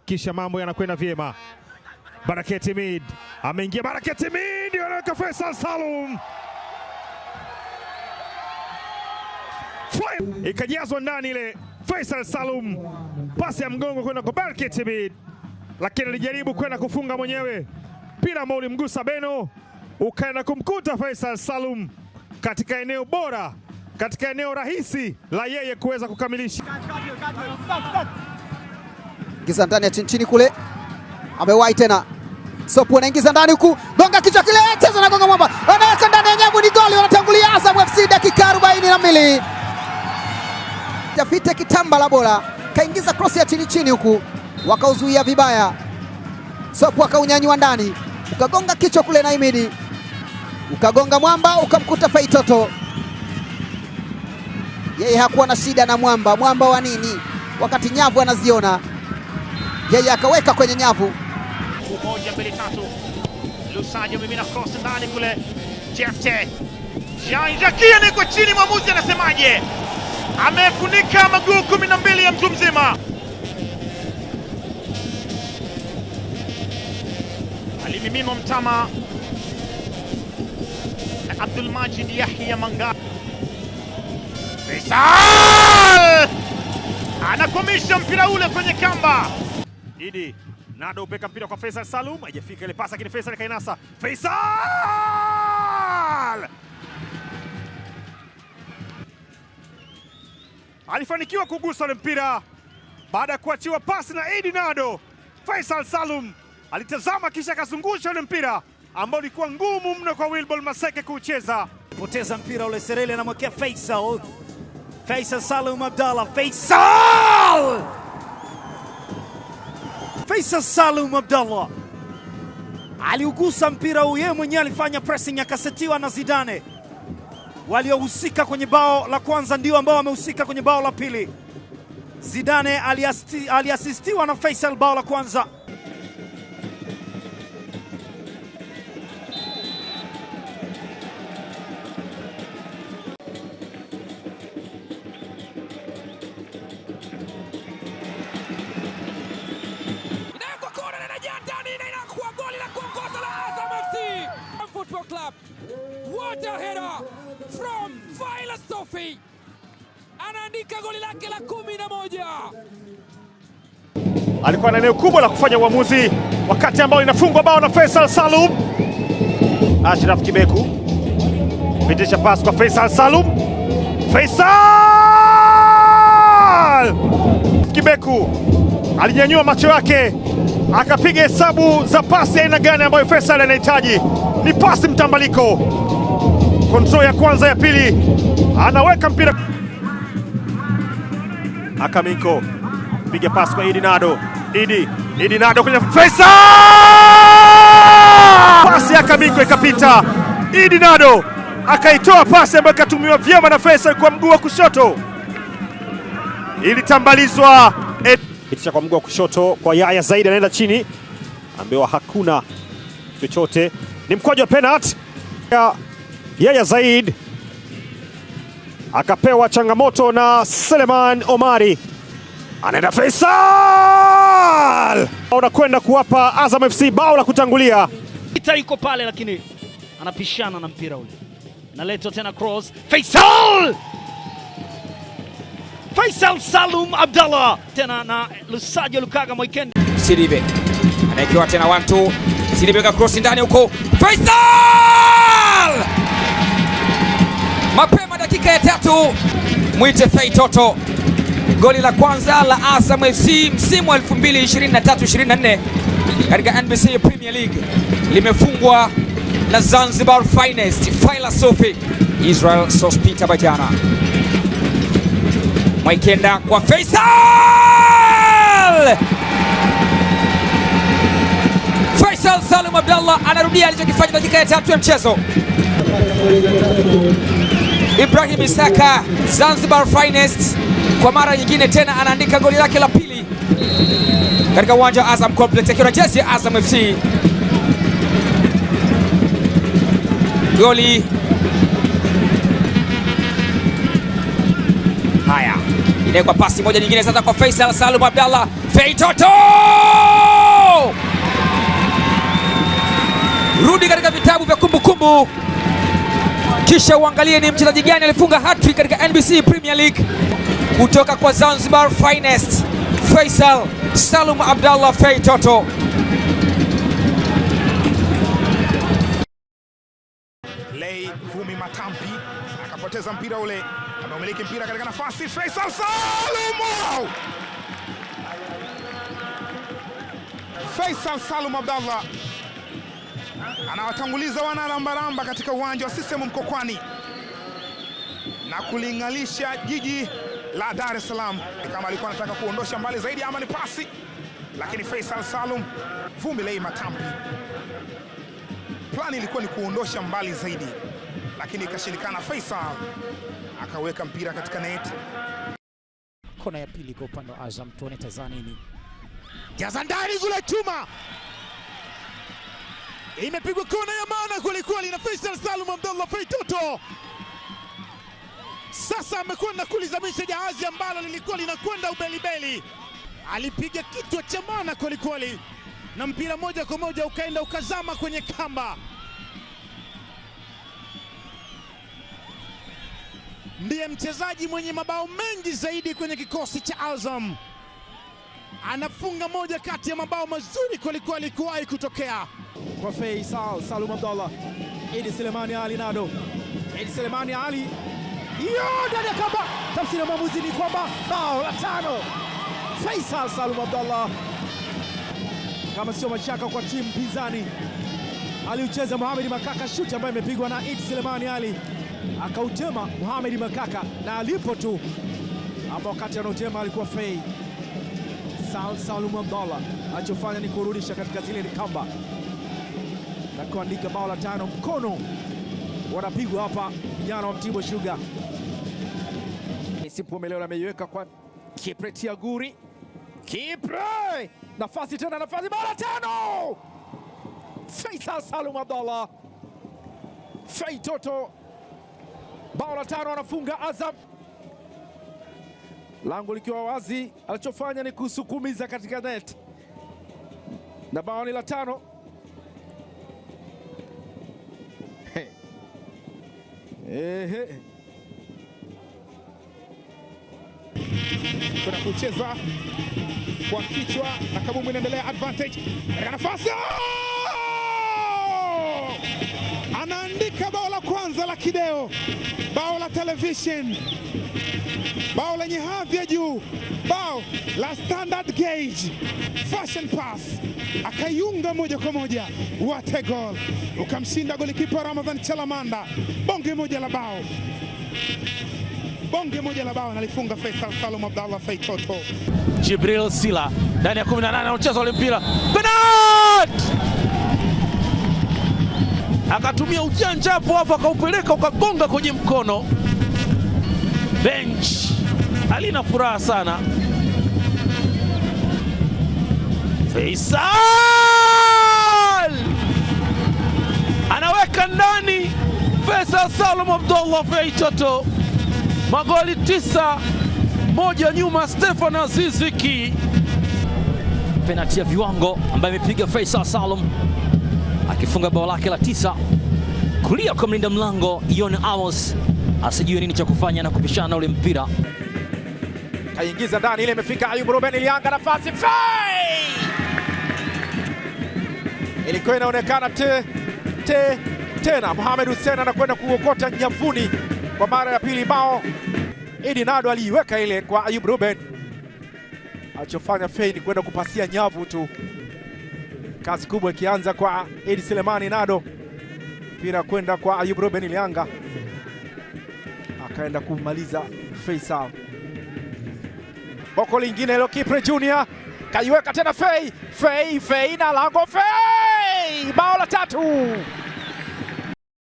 Kisha mambo yanakwenda vyema. Baraketi Mid ameingia, Baraketi Mid anaweka Faisal Salum. Ikajazwa ndani ile Faisal Salum, pasi ya mgongo kwenda kwa Baraketi Mid, lakini alijaribu kwenda kufunga mwenyewe. Mpira ambao ulimgusa Beno ukaenda kumkuta Faisal Salum katika eneo bora, katika eneo rahisi la yeye kuweza kukamilisha. Ingiza ndani ya chini chini kule, amewahi tena Sopu anaingiza ndani huku, gonga kichwa kile, cheza na gonga mwamba, anaweka ndani ya nyavu, ni goli. Wanatangulia Azam FC dakika 42. Tafite kitamba la bola, kaingiza cross ya chini chini huku, wakauzuia vibaya. Sopu akaunyanyua ndani, ukagonga kichwa kule na Imidi, ukagonga mwamba, ukamkuta Faitoto. Yeye hakuwa na shida na mwamba, mwamba wa nini wakati nyavu anaziona, yeye akaweka kwenye nyavu. 1 2 3, Lusajo mimina cross ndani kule, Jefte Jean Jacques anawekwa chini, mwamuzi anasemaje? Amefunika maguu 12 ya mtu mzima. Alimiminwa mtama na Abdul Majid Yahya Manga. Faisal anakwamisha mpira ule kwenye kamba. Idi Nado upeka mpira kwa Faisal Salum, haijafika ile pasi lakini Faisal kainasa. Faisal alifanikiwa kugusa ule mpira baada ya kuachiwa pasi na Idi Nado. Faisal Salum alitazama kisha akazungusha ule mpira ambao ulikuwa ngumu mno kwa Wilbol Maseke kuucheza. Poteza mpira ule, Serele anamwekea Faisal. Faisal Salum Abdallah. Faisal! Faisal Salum Abdallah aliugusa mpira huu, yeye mwenyewe alifanya pressing, akasetiwa na Zidane. Waliohusika kwenye bao la kwanza ndio ambao wamehusika kwenye bao la pili. Zidane aliasistiwa na Faisal bao la kwanza. Football Club. What a header from Philosophy. Anaandika goli lake la 11. Alikuwa na eneo kubwa la kufanya uamuzi wakati ambao inafungwa bao na Faisal Salum. Ashraf Kibeku pitisha pass kwa Faisal Salum. Faisal Kibeku alinyanyua macho yake akapiga hesabu za pasi aina gani ambayo Faisal anahitaji. Ni pasi mtambaliko. Control ya kwanza, ya pili, anaweka mpira. Akaminko piga pasi kwa Idi Nado. Idi Nado kwenye Faisal! Pasi ya Akaminko ikapita. Idi Nado akaitoa pasi ambayo ikatumiwa vyema na Faisal kwa mguu wa kushoto. Ilitambalizwa. Pitisha kwa mguu wa kushoto kwa Yaya Zaidi, anaenda chini. Ambiwa hakuna chochote. Ni mkwaju wa penalty. Yaya Zaid akapewa changamoto na Seleman Omari. Anaenda Faisal! Anakwenda kuwapa Azam FC bao la kutangulia. Ita yuko pale lakini anapishana na mpira ule. Naletwa tena cross. Faisal! Faisal Salum Abdallah tena na Lusajo Lukaga Mwikende. Sidibe anaekewa tena 1-2. Sidibe ka cross ndani huko. Faisal! Mapema dakika ya 3, mwite Faitoto. Goli la kwanza la Azam FC msimu wa 2023-24 katika NBC Premier League limefungwa na Zanzibar Finest Philosophy Israel Sospita Bajana. Mwaikenda kwa Faisal! Faisal Salum Abdallah anarudia alichokifanya dakika ya 3 ya mchezo. Ibrahim Isaka, Zanzibar Finest, kwa mara nyingine tena anaandika goli lake la pili katika uwanja wa Azam Complex akiwa na jezi ya Azam FC. Goli haya Inawekwa pasi moja nyingine sasa kwa Faisal Salum Abdallah. Feitoto! Rudi katika vitabu vya kumbukumbu kisha uangalie ni mchezaji gani alifunga hat-trick katika NBC Premier League kutoka kwa Zanzibar Finest, Faisal Salum Abdallah Feitoto. Lei Vumi Matampi akapoteza mpira ule, ameumiliki mpira katika nafasi Faisal Salum. Wow! Faisal Salum Abdallah anawatanguliza wana rambaramba katika uwanja wa CCM Mkokwani na kulingalisha jiji la Dar es Salaam. Kama alikuwa anataka kuondosha mbali zaidi ama ni pasi, lakini Faisal Salum Vumi Lei Matampi, plani ilikuwa ni kuondosha mbali zaidi, lakini ikashindikana. Faisal akaweka mpira katika net. Kona ya pili kwa upande wa Azam, tuone tazaa nini. Jaza ndani kule chuma. Imepigwa kona ya maana kwelikweli na Faisal Salum Abdallah Feitoto. Sasa amekwenda kulizamisha jahazi ambalo lilikuwa linakwenda ubelibeli. Alipiga kichwa cha maana kwelikweli na mpira moja kwa moja ukaenda ukazama kwenye kamba. Ndiye mchezaji mwenye mabao mengi zaidi kwenye kikosi cha Azam. Anafunga moja kati ya mabao mazuri kwelikweli kuwahi kutokea. Kwa Faisal Salum Abdallah, Idi Selemani Ali Nado, Idi Selemani Ali iyo ndani ya kamba. Tafsiri ya mwamuzi ni kwamba bao la 5, Faisal Salum Abdallah. Kama sio mashaka kwa timu pinzani, aliucheza Mohamed Makaka, shuti ambayo imepigwa na Idi Selemani Ali, akautema Mohamed Makaka na alipo tu ambao wakati anautema alikuwa Faisal Salum Abdallah. Alichofanya ni kurudisha katika zile kamba na kuandika bao la 5. Mkono wanapigwa hapa vijana wa Mtibwa Sugar. Simpumelelo ameiweka kwa Kipre Tiaguri. Kipre! Nafasi tena, nafasi, bao la 5! Faisal Salum Abdallah. Feitoto, bao la 5 anafunga Azam. Lango likiwa wazi, alichofanya ni kusukumiza katika net. Na bao ni la 5. Ehe. Kuna kucheza kwa kichwa na kabumbu inaendelea, advantage katika nafasi. Anaandika bao la kwanza la kideo, bao la television, bao lenye hadhi ya juu, bao la standard gauge, fashion pass, akaiunga moja kwa moja. What a goal! Ukamshinda golikipa Ramadhan Chalamanda. Bonge moja la bao, bonge moja la bao analifunga Faisal Salum Abdallah Feitoto. Jibril Sila ndani ya 18 anacheza ule mpira. Penalty! Akatumia ujanja hapo hapo akaupeleka ukagonga kwenye mkono. Bench alina furaha sana. Faisal anaweka ndani. Faisal Salum Abdallah Feitoto, magoli 9, moja nyuma Stefan Aziziki. Penalti ya viwango ambayo imepiga Faisal Salum akifunga bao lake la 9 kulia kwa mlinda mlango Ion Amos, asijue nini cha kufanya na kupishana ule mpira. Kaingiza ndani ile, imefika Ayub Ruben Ilianga, nafasi Fei! Ilikuwa inaonekana tena Mohamed Hussein anakwenda kuokota nyavuni kwa mara ya pili bao. Idi Nado aliiweka ile kwa Ayub Ruben. Alichofanya Fei ni kwenda kupasia nyavu tu. Kazi kubwa ikianza kwa Idi Selemani Nado. Mpira kwenda kwa Ayub Ruben Ilianga. Akaenda kumaliza Faisal. Boko lingine leo Kipre Junior kaiweka tena Fei, Fei, Fei na lango Fei! Bao la 3.